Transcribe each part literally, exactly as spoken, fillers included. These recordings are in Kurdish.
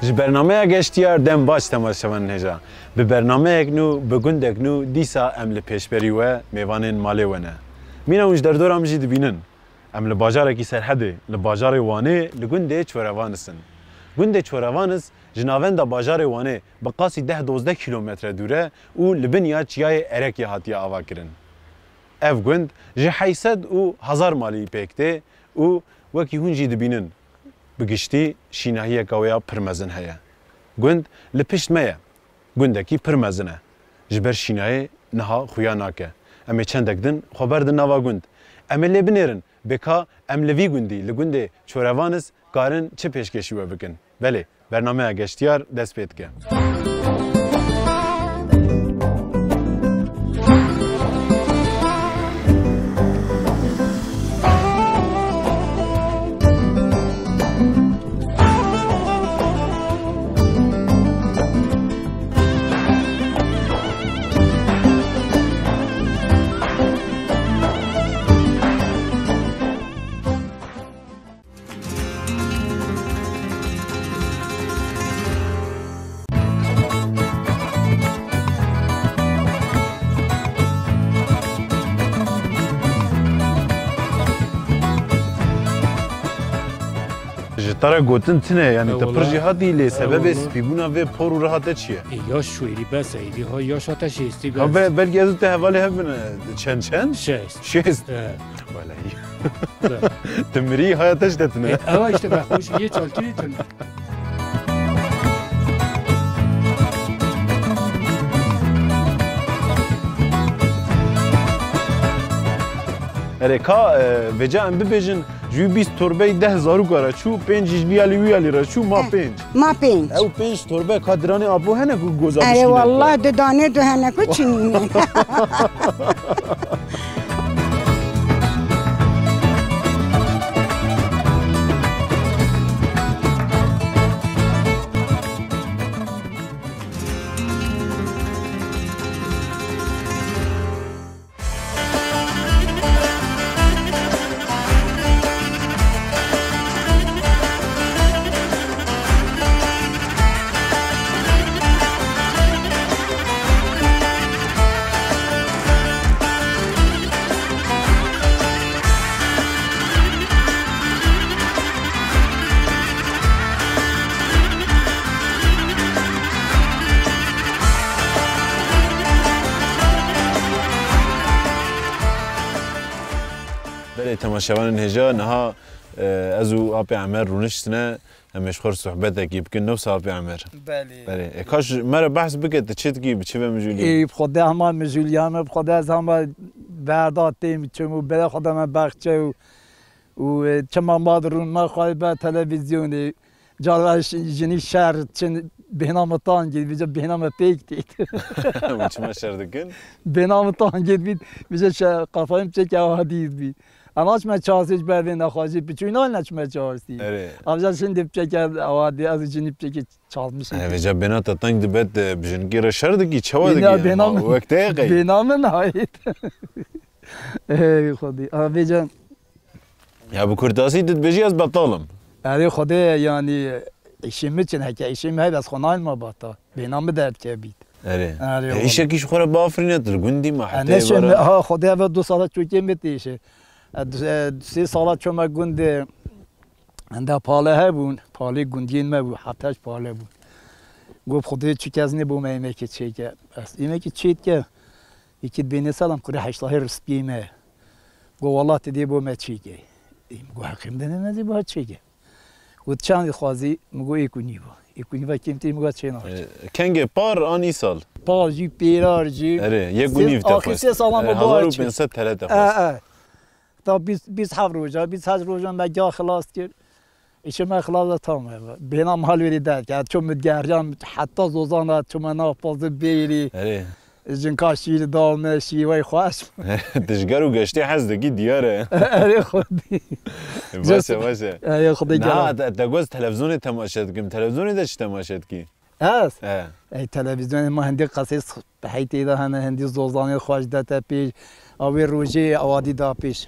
Ji bernameya Geştiyar dem baş temaşevanên hêja. Bi bernameyek nû, bi gundek nû dîsa em li pêşberî we mêvanên malê we ne. Mîna hûn ji derdora min jî dibînin. Em li bajarekî Serhedê, li bajarê Wanê, li gundê Çorevanis in. Gundê Çorevanis ji navenda bajarê Wanê bi qasî deh dozdeh kîlometre dûr e û li bin ya Çiyayê Erekyê hatiye avakirin. Ev gund ji heyşt sed û hezar malî pêk tê û wekî hûn jî dibînin, bi giştî şînahiyeke wê ya pir mezin heye. Gund li pişt me ye. Gundekî pir mezin e. Ji ber şînayê niha xuya nake. Em ê çendek din xwe berdin nava gund. Em ê lê binêrin, bê ka em li vî gundî, li gundê Çorevanis karin çi pêşkêşî we bikin. Belê, bernameya Geştiyar dest pê dike. Ji te re gotin tune, yanî te pir jî hatî, lê sebebê spîbûna vê por û riha te çi ye? E, yaş şûêrî bes e, êdî ha yaş hate şêstî bes. Ha, be-, belkî ez û te hevalê hev bin, e, çend çend? Şêst. Şêst. E. Welehî. Tu mirî, haya te ji te tune. E, ewa işte bak, bu şey çaltı tune. Erê ka, e, vêca em bibêjin, ji wî bîst torbeyî deh zarûka re çû, pênc jî ji vî alî wî alî re çû, ma pênc. Ma pênc. Ew pênc torbe ka diranê apo hene ku goza bişkîne? Erê wallah, di danê du hene ku çinîne. Belê, temaşevanên hêja, niha, e, ez û apê Emer rûniştine, em ê ji xwe re sohbetekî bikin. Newsa apê Emer? Belê. Belê. E, ka ji me re behs bike, tu çi dikî, bi çi ve mijûlî? Ê, bi Xwedê hema mijûliya me, bi Xwedê ez hema berda têm çûm û bere Xwedê me baxçe û, û, e, çima ma dirûn me xwe be televîzyonê. Carve ji-, jinî şer çin bêhna me tan gît, vêca bêhna me pêk têt. Û çima şer dikin? Bêhna me tan gît bît, vêca şe-, qafayê me çêke ewa dît bît. Ama çime çarsî ji ber vê nexwazî, piçûyî nayne çime çarsî. Erê. Avca şimdi piçeke ewa dî, ez jinî piçeke çalmışım. Erê, vêca bêhna te teng dibe, te bi jinikê re şer dikî, çawa dikî? Bêhna, bêhna me. Wek te ye qey? Bêhna me nayêt. Ey Xwedî. A, vêca Ya bi kurtasî tu dibêjî ez betal im. Erê Xwedê, yanî îşê min çin heke, îşê min hebe ez xwe nayên ma bata. Bêhna min derdikevît. Erê. Erê, E, wala. Îşekî ji xwe re biafirîne, tu li gundî me, E, hefteyê neşe me, vere. Ha, Xwedê eve du sala çokê min têşe. E, du, e, sê sala çoma gundê, enda pale hebûn, palê gundiyên me bû, heft heşt pale bûn. Got, Xwedê çi kes nêbo me yemekê çêke. Ez yemekê çêdike, yekî bênê selam kurê heştahê rispiyê me. Got, wala tu dê bo me çêke. Ê, min got, heqê min de ne, ez ê bo çêke. Got, çend dixwazî? Min got, êk û nîva. Êk û nîva kêmtirî min got, çê naçe. E, kengê par an îsal? Par jî, pêrar jî. Erê, yek û nîv te xwest. Axir sê salan E, me hezar û pênc sed T L te xwest. E, e. Ta bîst, bîst heft roja, bîst heşt roja me ga xilas kir. Îşê me xilas da tam e. Bêhna me hal wêrî derket. Ço min geriyan, heta zozana ço me nav pazir bêrî. Erê. Jinka şîr da me, şîvey xweş. Tu ji ger û geştê hez dikî, diyar e. Erê Xwedî. Baş e, baş e. Erê Xwedî. Na, gera. Te, te got televîzyonê temaşe dikim. Televîzyonê de çi temaşe dikî? Ez? He. Ey, televîzyonê ma hindî qesey s-, heytê de hene, hindî zozanê xweş de te pêş. A wê rojê awadî da pêş.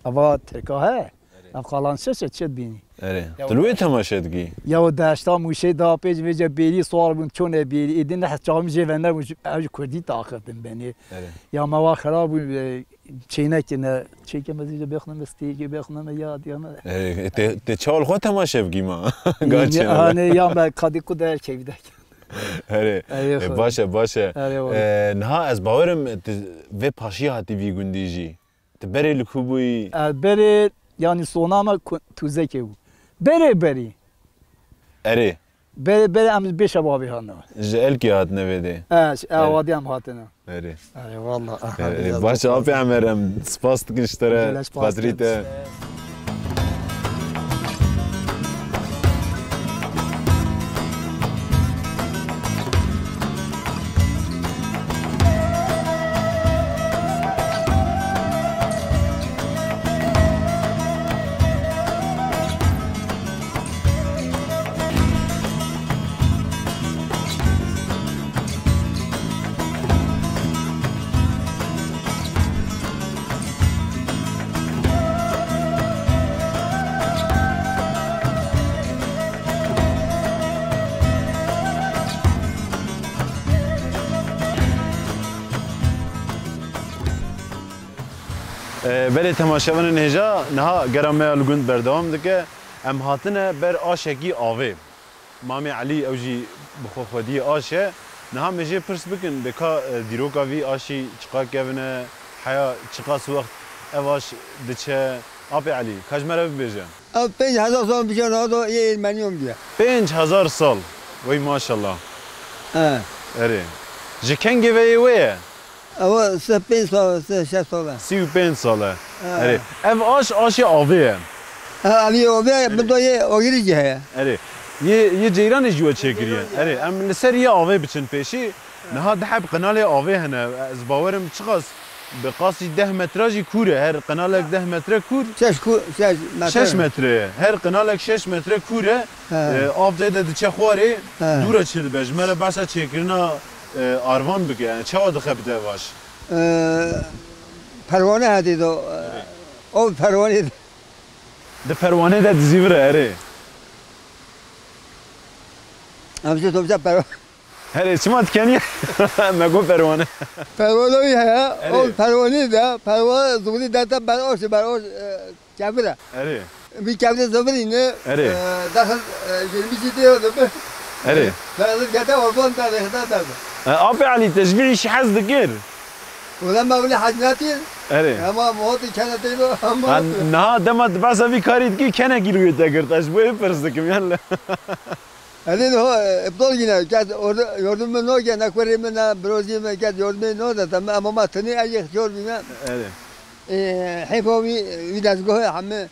Ava Tirka he. Ev qalan şeş e, çi dibînî? Erê. Ya Tu li wê temaşe dikî? Ya o deşta Mûşê da pêş vêce bêrî swar bûn, çone bêrî. Êdî ne çaxim jê ve nebûn, ew ji kurdî taqiftin benê. Erê. Ya me wa xera bûn, e, çênekine. Çêke me zî bêxne me, stêrkê bêxne me, ya diya me. Erê, te, te çawa li xwe temaşe bikî ma? Ga çêne. Hanê ya me kadî ku der kevdek. Erê. Erê, E, xwe. Baş e, baş e. Erê, wala. E, niha ez bawerim tu vê paşî hatî vî gundî jî. Tu berê li ku bûyî? Ez berê, yanî sona me ku-, Tûzekê bû. Berê berî. Erê. Berê, berê em bê şeva vê hatine. Ji Elkê hatine vê dê. E, ji Erê. Ewadiya em hatine. Erê. Erê, wala. Erê, baş e, Apê Emer, em spas dikin ji te re, Gelek spas xatirî dikim. Te. E, belê temaşevanên hêja, niha gera me ya li gund berdewam dike. Em hatine ber aşekî avê. Mamê Elî ew jî bi xwe xwediyê aş e. Niha me jê pirs bikin, de ka, e, dîroka vî aşî çiqa kevin e, heya çiqas wext ev aş diçe? Apê Elî, ka ji me re bibêje. Ev pênc hezar sal pişa niha da yê Ermeniyan bûye. Pênc hezar sal. Wey maşallah. He. Erê. Ji kengê ve yê wê ye? Ew sih pênc sal, sih şeş sal e. Sî û pênc sal e. He. Erê. Ev aş, aşê avê ye. He, ev yê avê, Erê. Bi do yê agirî jî heye. Erê. Yê, yê ceyranê jî we çêkiriye. Erê. Em li ser yê avê biçin pêşî. Niha di heb qinalê avê hene. Ez bawerim çiqas bi qasî deh metre jî kûr e. Her qinalek deh metre kûr. Şeş kû-, şeş metre. Şeş metre ye. Her qinalek şeş metre kûr e. He. E, av tê de diçe xwarê, He. Dû re çi dibe? Ji me re behsa çêkirina, e, arvan bike. Yani çawa dixebite ev aş? E, perwane hedî do. Erê. O perwane. Di perwane de dizîvire, erê. Em jî to bize perwa- Herê, çima dikenî? Me got perwane. Perwane wî heye, Erê. O perwane de, perwa zûrî dete ber aş, ber aş, e, kevir e. Erê. Vî kevir zûrî ne, Erê. E, daxil, e, yirmi jî diyor da be. Erê. Ben de gete orban da rehda da. E, Apê Elî, te ji vî îşî hez dikir? Wala me wile hez natir. Erê. Ama mehotî kene teylo, ama Ha, niha dema tu behsa vî karî dikî, kenekî li wê te girt. Ez ji bo yê pirs dikim, yan le. Elê ho, e, iptal yine. Kes orada yardım mı no ke, ne kurê mi, ne brozî mi, kes yardım mı no da, tamam, ama ma tenê ez yek yor bîme. Erê. E, heyfa wî, wî dezgahê hemî.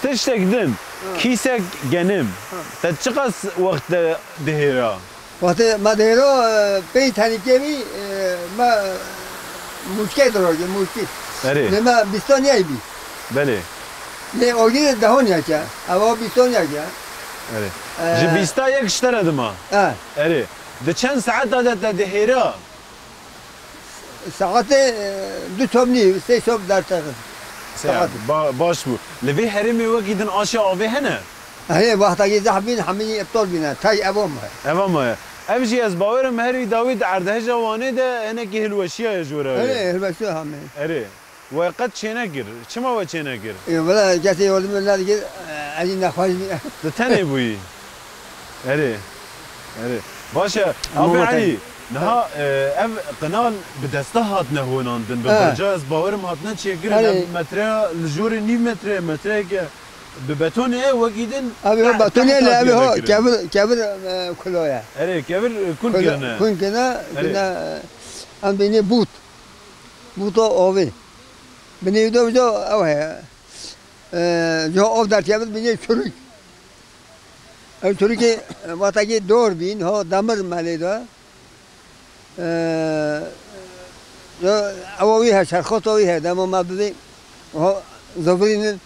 Tiştek din, Ha. Kîsek genim. Ha. Te çiqas wext de dihêra? Wextê me dihêra, e, pênc tenî kevî, e, me, e, mûçkê dirojê, mûçkî. Erê. Lê me bîstan yay bî. Belê. Lê ogî de dehon yake. Ewa bîstan yake. Erê. E, Ji bîsta yek ji te re dima. E. Erê. Di çend saeta de te dihêra? Saetê, e, du çomnî, sê çom dertexin. Sê, Saetê. Ba-, baş bû. Li vê herêmê wekî din aşa avê hene? Heye, wextekî zehf bîn, hemî iptal bîne. Tay ev maye. Ev maye. Ev jî ez bawerim herî dawî di erdhêja Wanê de hinekî hilweşiya ye ji we re. Erê, hilweşiya hemî. Erê. We qet çênekir. Çima we çênekir? Ê, wela kesê yardım nedikir, e, ez jî nexweş bî. Tu tenê bûyî. Erê. Erê. Baş e. Ama Abi te- Elî, niha, e, ev qinal bi desta hatine honandin. Bi He. Berca ez bawerim hatine çêkirin. Erê. Ev metreya li jorê nîv metre, metreyeke bi betonê ye, wekî din Abi, te-, betonê te le, abi, ho, kevir, kevir, e, kuloya. Erê, kevir, e, kun Kul-, kirine. Kun kirine, Erê. Kirine, e, em bînê bût. Bûta avê. Binê wî de wisa ew heye. E, ji av derkevin binê çuruk. Ew çurukê, e, vatekî dor bîn, ha demir me lê de. E, ewa wî he, şerxota wî he, dema me bibê, ha, zivirînin,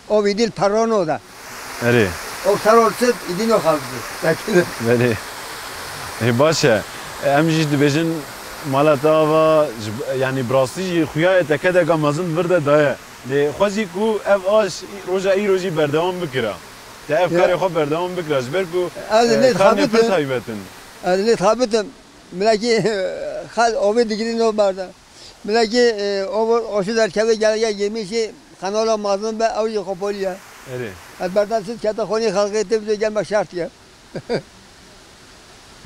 o wî dîl perano de. Erê. O perol çit, îdî no xalçi. Belê. Ê, baş e. Em jî dibêjin mala te ava, ji, yanî bi rastî jî xuya ye te kedeka mezin vir de daye. Lê xwezî ku ev aş roja îro jî berdewam bikira. Te ev Ya. karê xwe berdewam bikira. Ji ber ku, Ez e, lê karnê pir dixebitim. taybet in. Ez lê dixebitim. Milekî, e, xel avê digirî no berda. Milekî, e, ovo aşî derkeve gelege yemîşî kanala mazin be ew jî xopolî ye. Erê. Ez berda siz kete xonî xelqê tê bize gelme şert ye.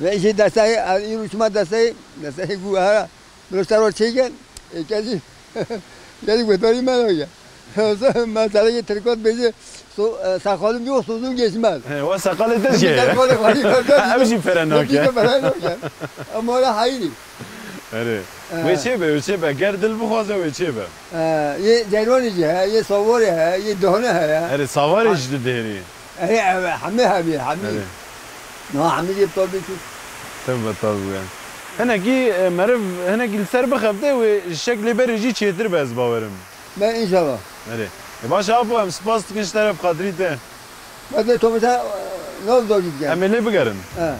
Ve îşê desteyê, ez îro çima desteyê, desteyê ku hera, bilo ser o çêke, e, kesî, kesî guhdarî me nake. Meseleyê Tirkot bêje, so-, e, sakalım yok, sözüm geçmez. He, wa sakalê te jî heye. Sakalê xwe jî heye. Ew jî pere nake. Ew jî pere nake. Ama öyle hayırı. Erê. He. Wê çê be, wê çê be. Ger dil bixwaze wê çê be. E, yê Ceyranê jî heye, yê Sawarê heye, yê Dihane heye. Erê, Sawarê Ha. jî tu dihêrî. Erê, ev, hemî hemî, hemî. Erê. Niha hemî jê betal bê çû. Tev betal bûye. Hinekî, e, meriv, hinekî li ser bixebite wê ji şeklê berê jî çêtir be, ez bawerim. Me înşallah. Erê. E, baş e apo, em spas dikin ji te re bi xatirî te. Ez ê tomî te, e, nav dojî dikim. Em ê lê bigerin. He.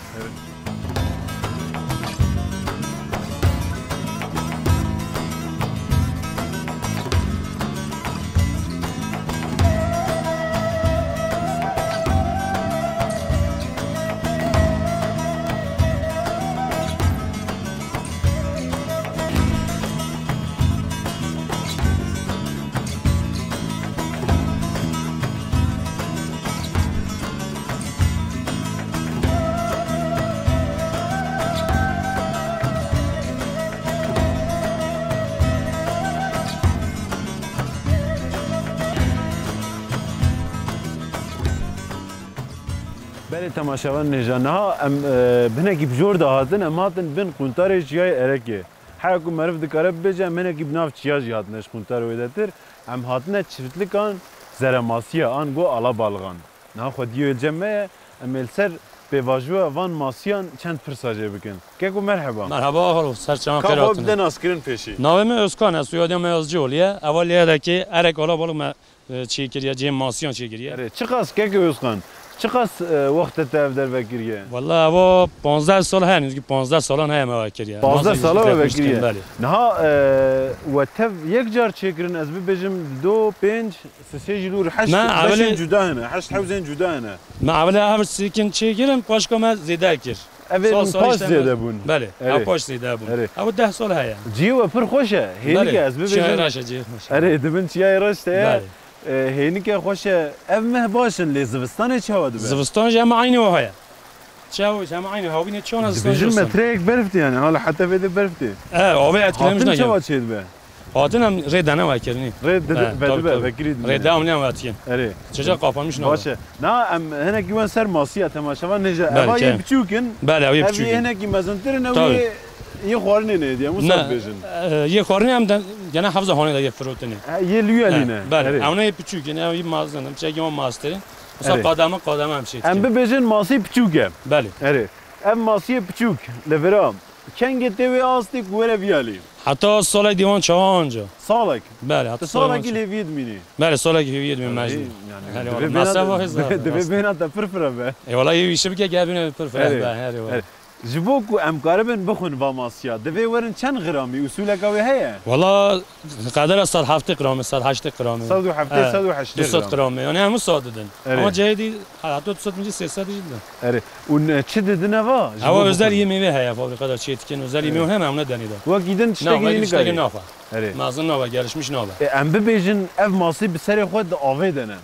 Belê temaşevan nêja. Niha em, e, hinekî bi jor de hatin, em hatin bin quntarê Çiyayê Erekê. Heya ku meriv dikare bibêje, em hinekî bi nav çiya jî hatine ji quntar wêdetir. Em hatine çiftlikan Zeremasiya an go Alabalixan. Niha xwediyê cem me ye, em ê li ser pêvajoya van masiyan çend pirsa jê bikin. Keko merheba. Merheba, xalo, ser çavan Ka xwe xêr hatine. bide naskirin pêşî. Navê me Özkan e, soyadê me Yazıcıoğlu ye. Eva lêyedekê Erek Alabalix me, e, çêkiriye, cem masiyan çêkiriye. Erê, çiqas keke Özkan, çiqas, e, wexte te ev derve kiriye? Walla eva panzdeh sal hene, nizîkî panzdeh salan heye me ev kiriye. Panzdeh Masa sala yî ev bırakmış kiriye. Belê. Niha, e, we tev yek car çêkirin, ez bibêjim do, pênc, sisê jî lûr, heşt, Me beşên evlê- cuda hene, heşt hewzên cuda hene. Me evlê ev sêkin çêkirin, paşka me zêde kir. Ev ê Sal, sal paş işte me- zêde bûn. Belê, Erê. ev paş zêde bûn. Erê. Ev deh sal heye. Cihê we pir xweş e. Hênike Belê. ez bibêjim. Çiyayê reş e, cihê xweş e. Erê, dibin çiyayê reş te ye. Belê. E, hênike xweş e. Ev meh baş in, lê zivistanê çawa dibe? Zivistan jî hema aynî wiha ye. Çawa hema aynî hawînê çawa zivistan Dibêjin jî olsun. metreyek berf tê yani. Hala heta vê de berf tê. E, avê etkilemiş Hatin nake. çawa çêdibe? Hatin em rê dene vekirinî. Rê dide, He, vedibe, tabii, tabii. vekirî dibe. Rê devam ne vatiyen. Erê. Çeca kapanmış ne Baş e. Na, em hinekî wen ser masiya temaşevan nêje. Belê, Eva yê ke. biçûk in. Belê, ev yê Ev biçûk yê in. hinekî mezintir in, ew Tabii. yê, yê xwarinê nêdiye. Em wisa Ne, dibêjin. e, yê xwarinê em de, gene hevza hanê de yê firotine. E, yê lüyelî Ne, ne. belê. Erê. Ew ne yê biçûk in, ew yê mazin in. Çekî wan mastir in. Wisa Erê. qademe qademe em çêdikin. Em bibêjin masî biçûk e. Belê. Erê. Ev masiyê biçûk li vira. Kengê tê wê astê ku were viyalî? Heta salek dîwan çawa anca. Salek? Belê, heta Tu salek salekî anca. lê viyê dimînî? Belê, salekî hêviyê dimîn Erê, mecbûr. yani, Herê divê wala, bêhna masa te, vahê zaf divê bas. bêhna te pir fire be. E, wala yê wîşe bike gel bîne pir fire Erê, be, herê wala. erê. Ji bo ku em karibin bixwin va masiya, divê werin çend gramî, usûleka wê heye? Wala, qedera sed heftê gramî, sed heştê gramî. Sed û heftê, He. sed û heştê Du sed gram. gramî. Yani hemû sade din. Erê. Ama cehê dî, heta du sed mincî sê sed jî din. Erê. Û ne, çi didine va? Ji Ewa bo özel bixwin. yê meyve heye, fabrikada çê dikin, özel yê Erê. meyve heme em ne denî de. Wek îdin Na, tiştekî wek yeni tiştekî kayın. nafa. Erê. Mazin nava, gelişmiş nava. E, em bibêjin ev masî bi serê xwe di avê de ne.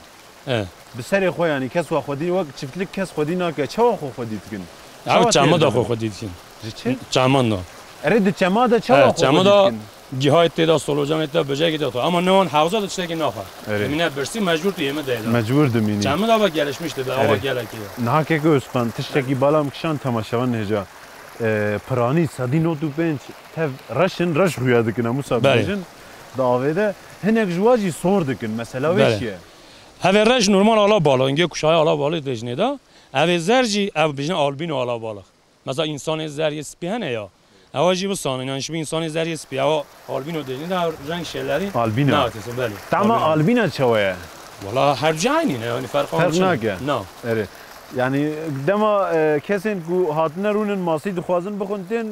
E. Bi serê xwe, yani kes wa xwedî, wek çiftlik kes xwedî nake. Çawa xwe xwedî dikin? Ew Çawa çama têr da xwe dibin? xwedî dikin. Ji çi? Çaman da. Erê, di çema de çawa E, xwe çama xwedî da dikin? gihayê tê da, solucanê tê da, böcekê tê da. Ama ne wan hewza da tiştekî nafa. Erê. Emine birsi mecbur tu yeme de da. Mecbur dimînî. Çama da va gelişmiş de, Erê. ava gelek ya. Niha keke Özkan, tiştekî bala em kişand temaşevan nêja. E, piranî sedî nod û pênc tev reş in, reş xuya dikin, em wisa Belê. bibêjin. Di avê de hinek ji wa jî sor dikin. Mesela wê Belê. çi ye? Ev ê reş normal alabalix, îngê kuşayê alabalix dibêjinê de. Ev ê zer jî, ev bêjin albîno alabalix. Mesela însanê zer yê spî hene ya. Ewa jî wisa ne, yani ji bo însanê zer yê spî, ewa albîno dibêjinê de reng şeylerî Albîno. ne hatîse, belê. Tama Albîno. albîna çawa ye? Wala her cî aynî ne, yani ferq Ferq nake. Na. Erê. Yani dema, e, kesên ku hatine rûnin masî dixwazin bixwin tên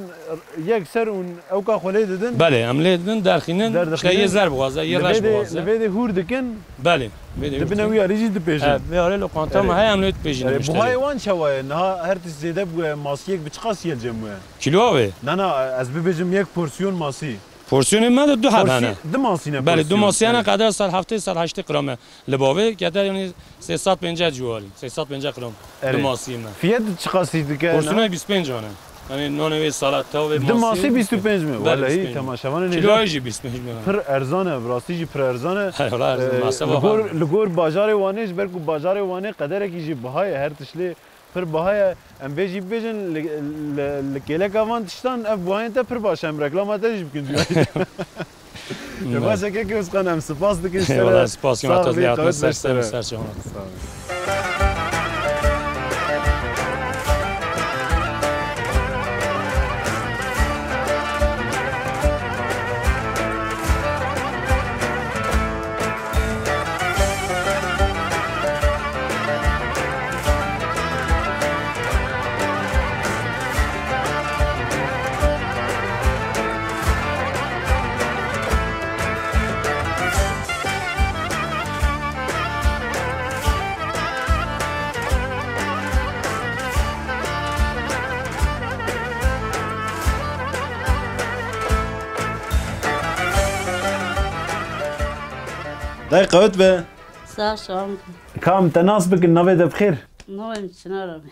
yek ser û ewka xwe lê didin. Belê, em lê didin, derxînin, Derdixînin. işte yê zer bixwaze, yê Li reş vê dê, bixwaze. Li vê dê hûr dikin. Belê, vê dê Dibine hûr wî alî jî dipêjin. Evet, vê alê lokanta me Evet. heye, em lê dipêjin Evet, muşterî. Buhayê wan çawa ye? Niha her tişt zêde bûye, masiyek bi çi qasî ye li cem we? Kîloa wê? Na, na, ez bibêjim yek porsiyon masî. Porsiyonê me de du heb Porsiy-, hene. Du masî ne Belê, du porsiyonê. masî hene, Evet. qeder ser heftê, ser heştê gram e. Li bavê kete, yanî sê sed pênceh ciwarî, sê sed pênceh gram. Erê. Du masî me. Fiyet çiqasî dike? Porsiyonê bîst pênc ane. Yanî nonê wê salata wê Du masî masî bîst û pênc mi? Belê, Welehî bîst pênc. temaşevanê Kîloyê nêja jî bîst pênc mi. Pir erzan e, bi rastî jî pir erzan e. He, wala erzan, Ee, masa li baba. gor, li gor bajarê Wanê, ji ber ku bajarê Wanê qederekî jî biha ye, her tişt lê pir biha ye. Em vê jî bibêjin, li, li, li kêleka van tiştan ev buhayên te pir baş e, em reklama te jî bikin duyayî. Ya Ne. baş e, kekê Ozkan, em spas dikin ji te re. Eyvallah, spas, Sağ ol, Yonatan, lê hayatına qewet ser, beş ser, sere. ser, ser, Sağ ol. Dayê qewet be. Sağ ol, sağ ol. Kam te nas bikin, navê te bi xêr? Navê min Çinar abi.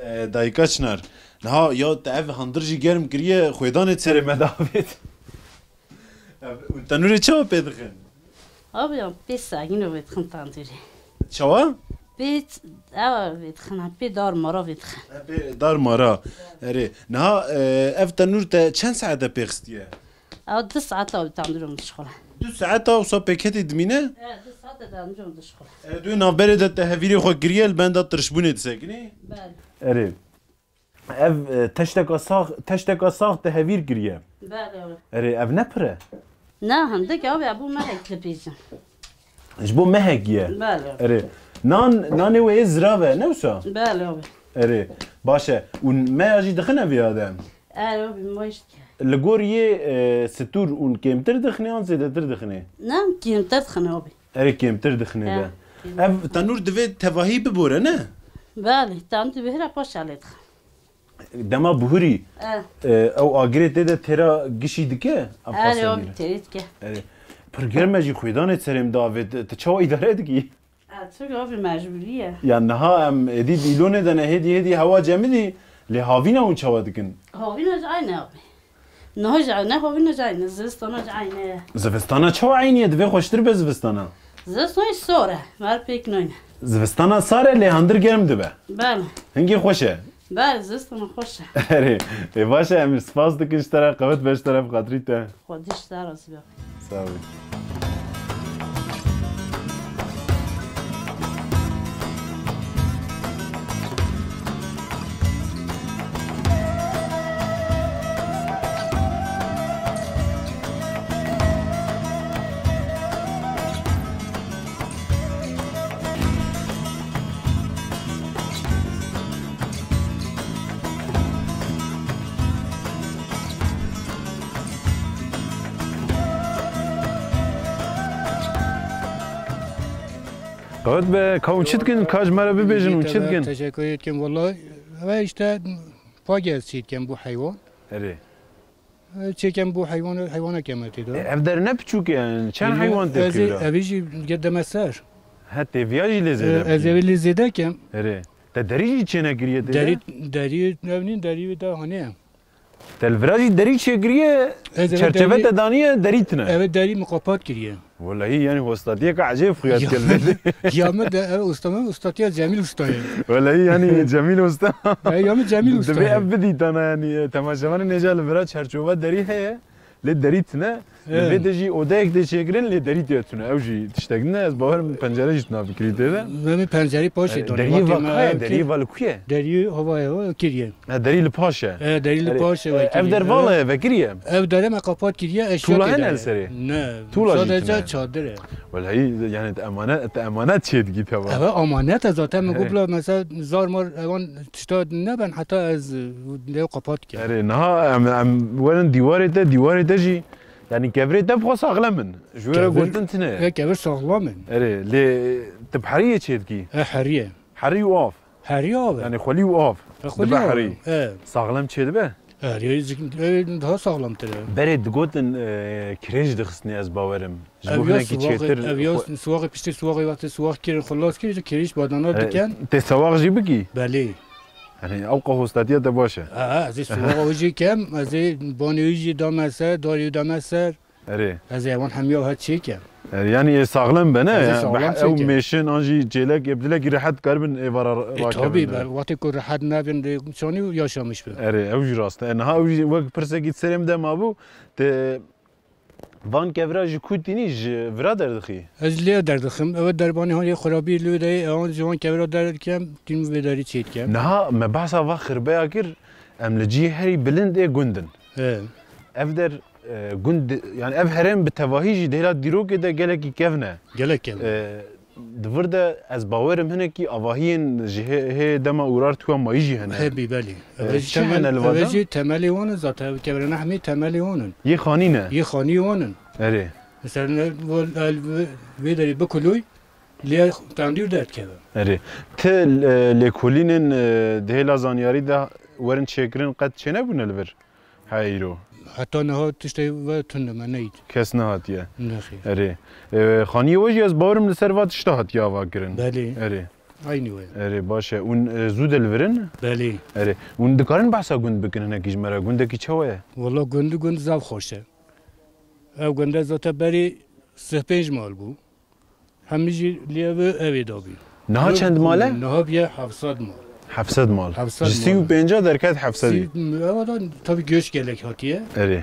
E, dayika Çinar. Niha ya te ev handir jî germ kiriye, xwêdanê serê me davêt. Ev, û tenûrê çawa pê dixin? Abi ya, pê sagîno vê dixin tandûrê. Çawa? Pê, ewa vê dixin, pê dar mara vê dixin. E, pê dar mara. Erê. Niha, e, ev tenûr te çend saete pê xistiye? Ew du saeta wî tandûrê min dişixule. Du saeta wisa pêketî dimîne? E, du saeta tandûrê min dişixule. E, tu navberê de te hevîrê xwe kiriye, li benda tirşbûnê disekinî? Belê. Erê. Ev, e, teşteka sax, teşteka sax te hevîr kiriye. Belê, belê. Erê, ev ne pir e? Ne, hindik abi, ev bû mehek dibêjin. Ji bo mehekî ye. Belê. Erê. Nan, nanê wê yê zirav e, ne wisa? Belê abi. Erê. Baş e. Û meya jî dixine vêya de? Erê abi, me jî dike. Li gor yê, e, stûr ûn kêmtir dixine yan zêdetir dixine? Ne, kêmtir dixine abi. Erê, kêmtir dixine He, de. kêmtir. Ev tenûr divê tevahî bibore, ne? Belê, tenûr dibihire paşa lê dixin. Dema buhurî, E. e, ew agirê tê de têra gişî dike? Ev Erê, xastenî abi, ne? têrê dike. Erê. Pir germ e jî xwêdanê serê min davêt. Tu, tu çawa îdare dikî? E, çünkü abi mecburî ye. Ya niha em êdî di îlonê de ne, hêdî hêdî hewa cemidî, lê havîna hûn çawa dikin? Havîna jî aynı abi. Niha jî ne havîna jî aynı, zivistana jî aynı ye. Zivistana çawa aynı ye? Divê xweştir be zivistana. Zivistana sor e, mer pêk nayne. Zivistana sar e, lê handir germ dibe. Belê. Hingê xweş e. Belê, zivistana xweş e. Erê, ê baş e, em spas dikin ji te re, qewet be ji te re, bi xatirî te. Xwedî ji te razî be. Sağ ol. Qewet be, ka hûn çi dikin? Ka ji me re bibêjin, hûn çi dikin? Teşekkür ederim. Vallahi, ve işte, pagez çî dikim bu heywan. Erê. Çêkem bû heywan, heywana keme tê de. E, ev derine piçûk e, çend heywan tê qîra? Evî jî gedeme ser. He, tê viya jî lê zêde. E, ez evî lê zêde kem. Erê. Te derî jî çênekiriye tê de? Derî, derî, ev nîn derî wê de hanê. Te li vira jî derî çêkiriye, çerçeve te daniye, derî tine. Ev derî min qapat kiriye. Welahî, yanî, hostatiyeka ecêb xuya dike li vê. Ya min de ev usta, min ustatiya Cemîl Usta ye. Welahî, yanî, Cemîl Usta. E, ya min Cemîl Usta ye. Divê ev bidîtana, yanî, e, temaşevanê nêca li vira çerçova derî heye, lê derî tine. Li vê de jî odeyek tê çêkirin, lê derî tê tune. Ew jî tiştek din e, ez bawer im pencere jî tuna fikirî tê de. Min pencerî paşê E, danî. Deriyê Wextê va me kaya, ew deriyê kir-, va li ku ye? Deriyê hava ye, o kiriye. Ha, derî li paş e. E, derî li Erê, paş e, e, ve ev kiriye. Der vala ye, vekirî ye. Ev dere me qapat kiriye, eşya Tûla tê hene de li ye. Serê? Ne, Tûla jî sadece tune. Çadir e. Welhî, yani te emanet, te emanet çê dikî te va. Eve amanet e zaten, min got bila mesela zar mar ewan tişta neben heta ez, e, lê qapat ke. Erê, niha em, em werin dîwarê te, dîwarê te jî, yani kevirê te bi xwe saxlem in. Ji wê re Kevir, gotin tune. e, kevir saxlam in. Erê, lê tu bi heriyê çê dikî? E, heriye. Herî û av. Herî av e. Yani xwelî û av. E, xwelî Dibe av e. Herî. E. Saxlem çê dibe? Herî, e, daha saxlamtir e. Berê digotin, e, kirêj dixistinê ez bawerim. Ji bo Ev ya hinekî siwaxê, çêtir ev ya xwe- siwaxê piştî siwaxê wextê siwax kirin, xilas kirin, ji kirêj badana E, dikin. Tê sewaq jî bikî? Belê. Yani ew qehostatiya te baş e. Ha, ha, ez ê siwaxa wî jî kem, ez ê banê wî jî dame ser, darê wî dame ser. Erê. Ez ê ewan hemiya hat çêkem. Erê, yani ê saxlem be, ne? Ez ê Ya, saxlem be, ew çêkem. Mêşin an jî çêlek, ê dilekî rehet karibin êvara E, rakevin tabii, de. Be, wextê ku rehet nebin, de çanî yaşamış be. Erê, ew jî rast e. E, niha ew jî wek pirsekî serê min de mabû, te van kevira ji ku tînî, ji vira derdixî? Ez lê derdixim. Ew derbanê han yê xurabî li wê de, ewan ji wan kevira derdikem, tîn vê derî çêdikem. Niha me behsa va xirbeya kir, em li cihê herî bilind ê gund in. He. Ev der, e, gund, yani ev herêm bi tevahî jî di hêla dîrokê de gelekî kevn e. Gelek kevn e. E, di vir de ez bawerim hinekî avahiyên ji hê, hê dema Urartuwa mayî jî hene. Hebî, belê. E, Ev jî çi temel, hene li ev vada? Jî temelê wan in zaten, ev kevirê nehmî temelê wan in. Yê xanî ne? Yê xanî wan in. Erê. Mesela ne, vo-, el, vê, vê derê bikulûy, lê tendûr derdikeve. Erê. Ti, e, lêkolînên, e, di hêla zanyarî de werin çêkirin qet çênebûne li vir? Heyro. Heta niha tiştê ve tune me neyt. Kes nehatiye. Nexêr. Erê. E, xaniyê we jî ez bawerim li ser va tişta hatiye ava kirin. Belê. Erê. Aynî we. Erê, baş e. Hûn, e, zû de li vir in? Belê. Erê. Hûn dikarin behsa gund bikin hinekî ji me re? Gundekî çawa ye? Wala gund, gund zaf xweş e. Ev gund e zaten berî sih pênc mal bû. Hemî jî lê ev, ev ê dabî. Niha Ev çend mal e? Niha bûye heft sed mal. Heft sed mal. Heft sed mal. Ji sî û pênca derket heft sed. Sî, ewa da tabii göç gelek hatiye. Erê.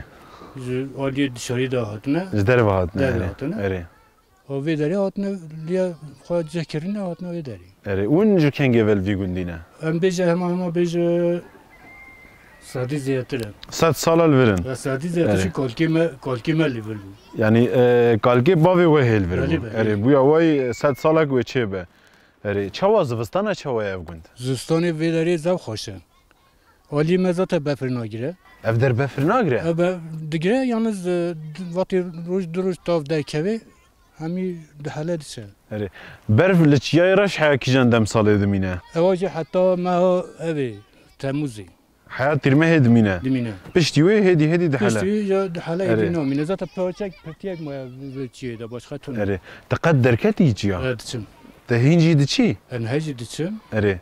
Ji aliyê dışarî de hatine. Ji derve hatine, Derve erê. Hatine. Erê. O vê derê hatine, lê xwe cih kirine hatine vê derê. Erê. Hûn ji kengê ve li vî gundî ne? Em bêje hema hema bêje Sedî zêdetir e. Sed sala li vir in. Ya sedî zêdetir Erê. Jî kalkê me, kalkê me li vir bû. Yani, e, kalkê bavê we hê li vir Belê, bû. Belê. Erê, bûya way sed salek wê çê be. Erê, çawa zivistana çawa ye ev gund? Zivistanê vê derê zaf xweş e. Alî me zaten befir nagire. Ev der befir nagire? Ev be-, digire, yalnız, e, d-, vatê roj, du roj tav derkeve, hemî dihele diçe. Erê. Berf li çiyayê reş heya kîjan dem salê dimîne? Ewa jî heta meha evê, Temmuzê. Heya tîrmehê dimîne. Dimîne. Piştî wê hêdî hêdî dihele. Piştî wê ya dihele Erê. Hêdî namîne. Zaten parçek pirtiyek ma vê çiyê de başka tune. Erê. Te qet derketî çiya? Evet, çim. Te hîn jî diçî? En he jî diçim. Erê.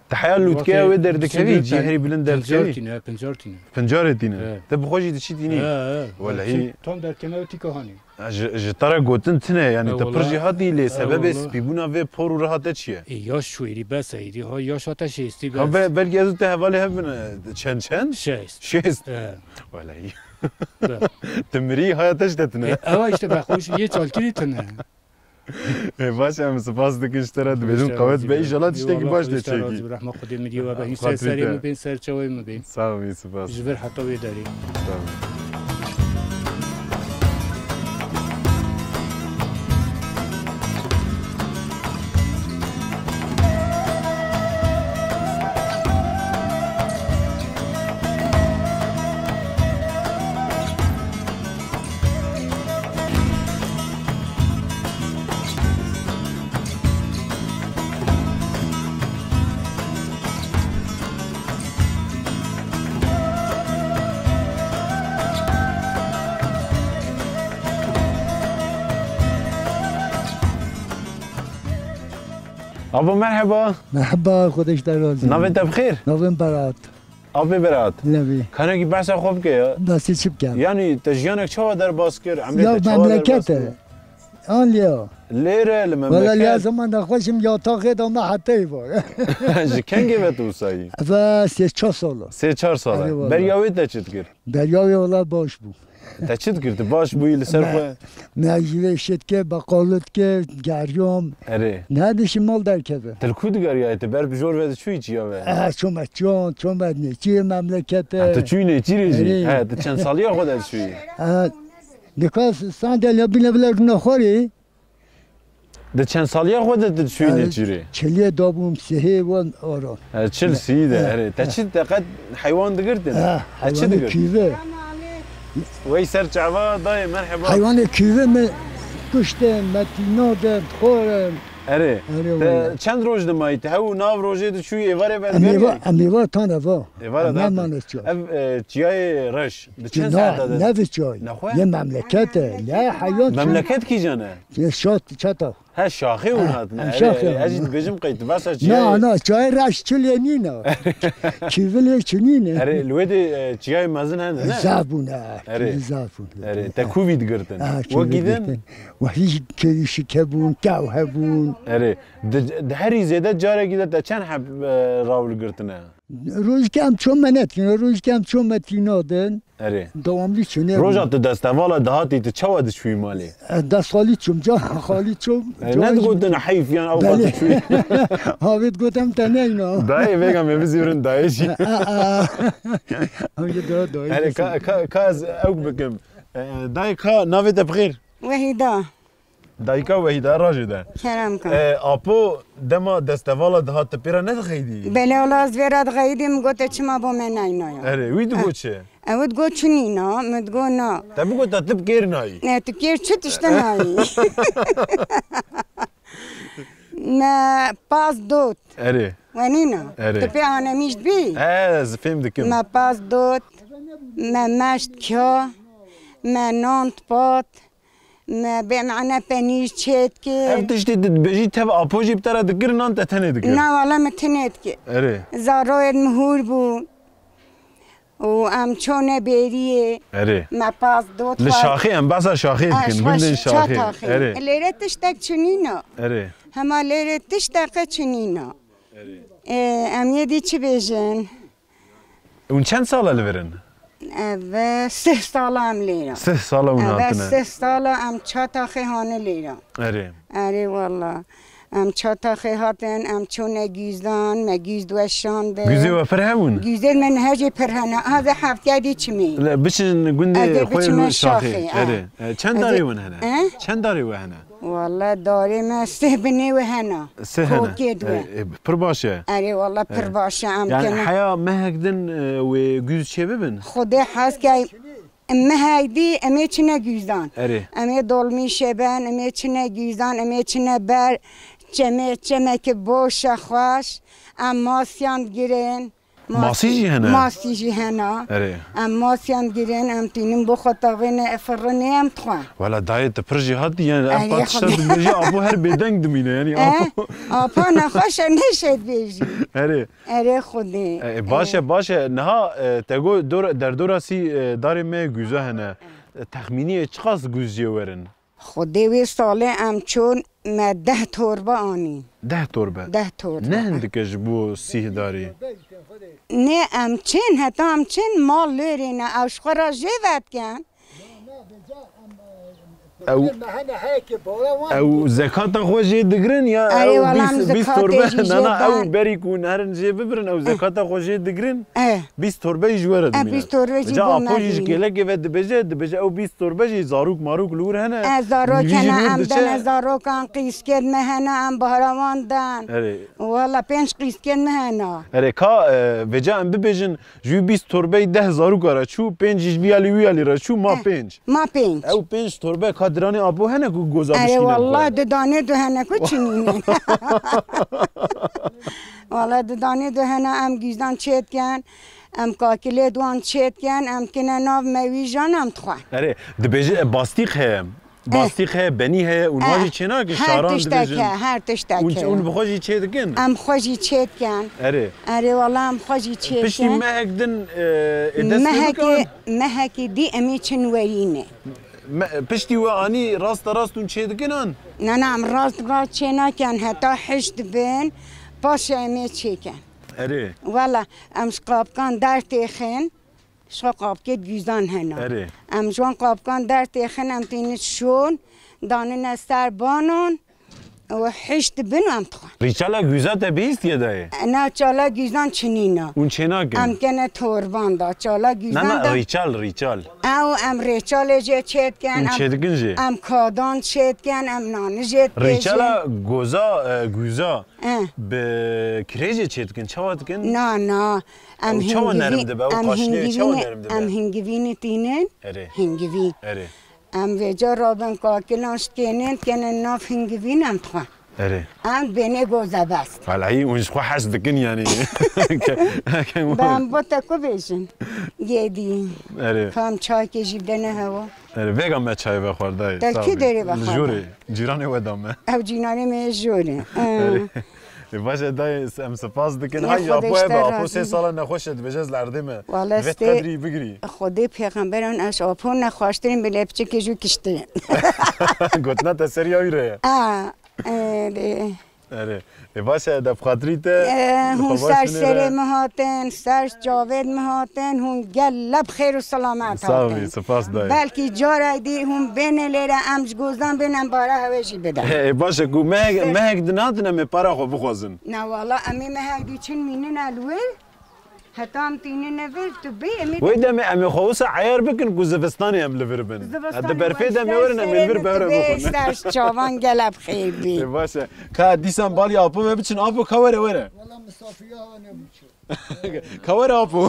Te heya lûtkeya wê derdikevî, cî herî bilind derdikevî? Pincar tîne, pincar tîne. Pincarê tîne. Evet. Te bi xwe jî diçî tînî? He, he. Welehî. Tam derkeme wê tîka hanî. Ji, ji te re gotin tune, yani te pir jî hatî lê sebebê spîbûna vê por û riha te çi ye? Ê, yaş şûêrî bes e, êdî ha yaş hate şêstî bes. Ha, be-, belkî ez û te hevalê hev bin, e, çend çend? Şêst. Şêst. He. Welehî. Be. Tu mirî haya te ji te tune. Ê, ewa işte be xweş yê çalkirî tune. Ê, baş em spas dikin ji te re dibêjin qewet be, înşallah tiştekî baş dê çêkî. Rehma Xwedê mirî we be. Ser serê min bên, ser çawê min bên. Sağ ol, spas. Ji vir heta wê derê. Sağ ol. Abo, merheba. Merheba, Xwedê ji te razî. Navê te bi xêr? Navê min Berat. Abê Berat. Lebî. Kanekî behsa xwe bike ya. Behsê çi bikem? Yani te jiyanek çawa derbas kir? Emrê Ya te çawa derbas memleket kir? E. An ya. Lêre li Wala memleket. Ya zaman da xweşim ya taxê da me hetey var. Ji kengê ve tu sayî? Ve sê çar sala. Sê çar sala. Erê wala. Beriya wê te çi dikir? Beriya wê wala baş bû. Te çi dikir? Tu baş bûyî li ser xwe? Me ji vê şit ke, beqalit ke, geriyam. Erê. Ne dişî mal derkeve. Til ku digeriyayê? Tu ber bi jor ve diçûyî çiya ve? Eh, çome çiyan, çome nêçîrê memlekete. Ha, tu çûyî nêçîrê jî? Erê. He, tu çend saliya xwe de diçûyî? Eh, dika sandalya bine bile rûna xwarê. Di çend saliya xwe de tu diçûyî nêçîrê? Çiliyê dabûm, sihê wan aran. He, çil sî de, erê. Te çi, te qet heywan digirtin? He, te çi heywanê digirtin? Kîve. Wey ser çava dayê, merheba. Heywanê kîve me kuştin, me tîna de, xwarin. Erê. Erê, te wele. Çend roj dimayî? Te hew nav rojê diçûyî êvarê ve digeriyayî? Em êvar, em êvar tane va. Êvara da. Nemane çi? Ev, e, çiyayê reş. Di çend saeta de? Ne, ne bi çay. Nexwe? Yê memleket e. Ya heywan çi? Memleket kîjan e? Yê şat, çata. He, şaxê hûn hatine. He, erê, şaxê erê, ez jî hûn. Dibêjim qey tu behsa çiyayê. Na, na, çiyayê reş çilê nîne. Kîvilê çi nîne. Erê, li wê de, e, çiyayê mezin hene, ne? Zaf bûne, erê. Kîvî zaf bûne. Erê, te kûvî digirtin? Ha, wekî din? Wekî kêwî şike bûn, kew hebûn. Erê, di, di herî zêde carekî de te çend heb, e, rawil girtine? Rojikê em ço me netin, rojikê em ço me tîna din. Erê. Dewamlî çûne. Roja tu destevala dihatî, tu çawa diçûyî malê? Ez dest xalî çûm, ca xalî çûm. E, ca ne digotin heyf yan ew qat diçûyî? Havê digotem te neyna. Dayê vêga me bizîrin dayê jî. A, a. Ew jî dora dayê. Erê, ka, ka, ka ez ew bikim. E, dayê ka navê te bi xêr? Wehîda. Dayika Wehîda rajê de. Kerem ka. E, apo dema destevala dihat tu pê re nedixeydî? Belê wala ez vê re dixeyidî, min gote çima bo me naynaye. Erê, wî digot çi? Ew digot çi nîna, min digot na. Te bigota tu bi kêr nayî. Ne, tu kêr çi tişte nayî? Me pas dot. Erê. We nîna. Erê. Tu pê anemîş bî? E, ez fêm dikim. Me pas dot, me meşt kya, me nan pat. Me bê mane penîr çêdikir. Ev tiştê tu dibêjî tev apo jî bi te re dikir, nan te tenê dikir? Na, wala min tenê dikir. Erê. Zaroyên min hûr bû. Û em çone bêriyê. Erê. Me pas dot. Li Şaxê, em behsa Şaxê dikin. Gundên Şaxê. Erê. Lêre tiştek çinîna. Erê. Hema lêre tiştek çinîna. Erê. Ê, em yê dî çi bêjin? Hûn çend sal e li vir in? Ev sih sala em lêra. Sih sala hûn hatine. Ev sih sala em çataxê hane lêra. Erê. Erê wala. Em çataxê hatin, em çûne Gûzdan, me Gûz weşand. Gûzê we pir hebûn? Gûzê me niha jî pir hene. Heve heftê dî çimê. Le, biçin gundê xwe Şaxê. Erê. E, çend darê win hene? E? Çend darê we hene? Wala darê me sih binê we hena. Sih hene. Kokê dwe. E, e, pir baş e. Erê wala pir baş e, em kene. Yani heya mehek din, e, wê Gûz çê bibin? Xwedê hez key mehek dî em ê çine Gûzdan. Erê. Em ê dolmîşê ben, em ê çine Gûzdan, em ê çine ber. Çemê, çemekî boş e xweş. Em masiyan digirin. Masî jî hene? Masî jî hene. Erê. Em masiyan digirin, em tînin bo xwe tavêne, e, firinê em dixwe. Wela dayê tu pir jêhatî, yani ev qat tişta dibêjî, apo her bêdeng dimîne, yani apo. Apa nexweş e, nêşe dibêjî. Erê. Erê Xwedê. E, e, baş e, baş e. Niha, e, te got dor-, derdora sî, e, darê me Gûze hene. E, texmîniyê çiqas Gûz jê werin? Xwedê wê salê em çûn me deh torbe anîn. Deh torbe? Deh torbe. Ne hindik e ji bo sîh darî? Nê em çên, heta em çên mal lêrê ne, ew ji xwe re jê vedikin. Ew, ew zekata xwe jê digirin ya? Erê, ew wala em bîst, bîst zekatê torbe, jî jê nana, ew berî ku hûn herin jê bibirin, ew zekata xwe jê digirin? Eh. Bîst torbe jî ji we re dimîne. Bîst torbe jî bo me dimîne. Ca apo jî ji kêlekê ve dibêje, dibêje ew bîst torbe jî zarok marok li wir hene. E, zarok hene, em dene zarokan, qîskên me hene, em bahrawan dan. Erê. Wala pênc qîskên me hene. Erê, ka, e, vêca em bibêjin, ji wî bîst torbeyî deh zaroka re çû, pênc jî ji vî alî wî alî re çû, ma pênc. Ma pênc. Ew pênc torbe ka diranê apo hene ku goza bişkîne? Erê, wala didanê du hene ku çinîne. Wala didanê du hene em Gûzdan çêdikin. Em kakilê di wan çêdikin, em kine nav me wî jan em dixwin. Erê, dibêje, e, bastîq heye. Eh. Bastîq heye, benî heye, û niha jî çênake, şaran dibêjin. Her tiştek heye, her tiştek heye. Ûn bi xwe jî çêdikin? Em xwe jî çêdikin. Erê. Erê, wala em xwe jî çêdikin. Piştî mehek din, e, ê dest pê bikin? Mehekî, mehekî dî em ê çin werînê. Me, piştî we anî rasta rast hûn çêdikin an? Na, na, em rast rast çênakin, heta hişt dibin, paşê em ê çêkin. Erê. Wela, em ji qapikan dertêxin, Ji xwe qabkê guzan hene. Erê. Em ji wan qabkan dertêxin, em tînin şon, danine ser banan û hişt dibin û em dixwin. Rîçela guza te bihîstiye dayê? Na, çala guzan çinîna. Hûn çênakin? Em kene torban da, çala Na, guzan na, da. Rîçel, rîçel. Ew em rêçalê jê çêdikin, Hûn em, çêdikin jê? Em kadan çêdikin, em nani jê dibêjin. Rîçela goza, e, guza Eh. bi kirêjê çêdikin, çawa dikin? Na, na. Em Ew çawa hingivî-, nerm dibe? Ew em qaşlê çawa hingivîn-, nerm dibe? Em hingivînî tînin. Erê. Hingivî. Erê. Em vêca rabin kakilan şikênin, kênin nav hingivîn em dixwe. Erê. Em bênê goze best. Welahî, hûn ji xwe hez dikin, yanî. Ke-, ke-, Ben bo te ku bêjin. Yêdî. Erê. Kam çaykê jî bidene hewa. Erê, vêga me çay vexwar dayê. Te Sağ kî ol. Derê vexwar Li jorê, cîranê we da me. Ew cîranê me yê jorê. Erê. Ê, baş e dayê, em spas dikin. Yê Hay, Xwedê apo ji te ebe, apo razî sê be. Sala nexweş e, dibêje ez li erdê me. Wala Divêt stê qedrî bigirî. Xwedê pêxemberan ez apo nexweştirîn bi lê piçekê jû kiştê. Gotina te seriya wî re ye. A, e, de. Erê. Ê, baş e, def xatirî te. E, hûn ser serê min hatin, ser çavêt min hatin, hûn gel leb xêr û selamet hatin. Sağ ol, spas dayê. Belkî cara dî hûn bêne lêre, em ji gozdan bên, em bara hewê jî bidin. Ê, baş e, ku mehek, mehek din hatin, em ê para xwe bixwazin. Na wala, em ê mehek dî çin mînine li wir. Heta em tînine vir, tu bê, em ê Wê demê em ê xwe wisa eyar bikin ku zivistanê em li vir bin. Zivistanê Di berfê demê werin, em ê li vir behre bixwin. Ser çavan gele bi xêr bî. Ê, baş e. Ka dîsan balî apo me biçin, apo ka were, were. Wala misafiriya ne biçin. Ka were apo.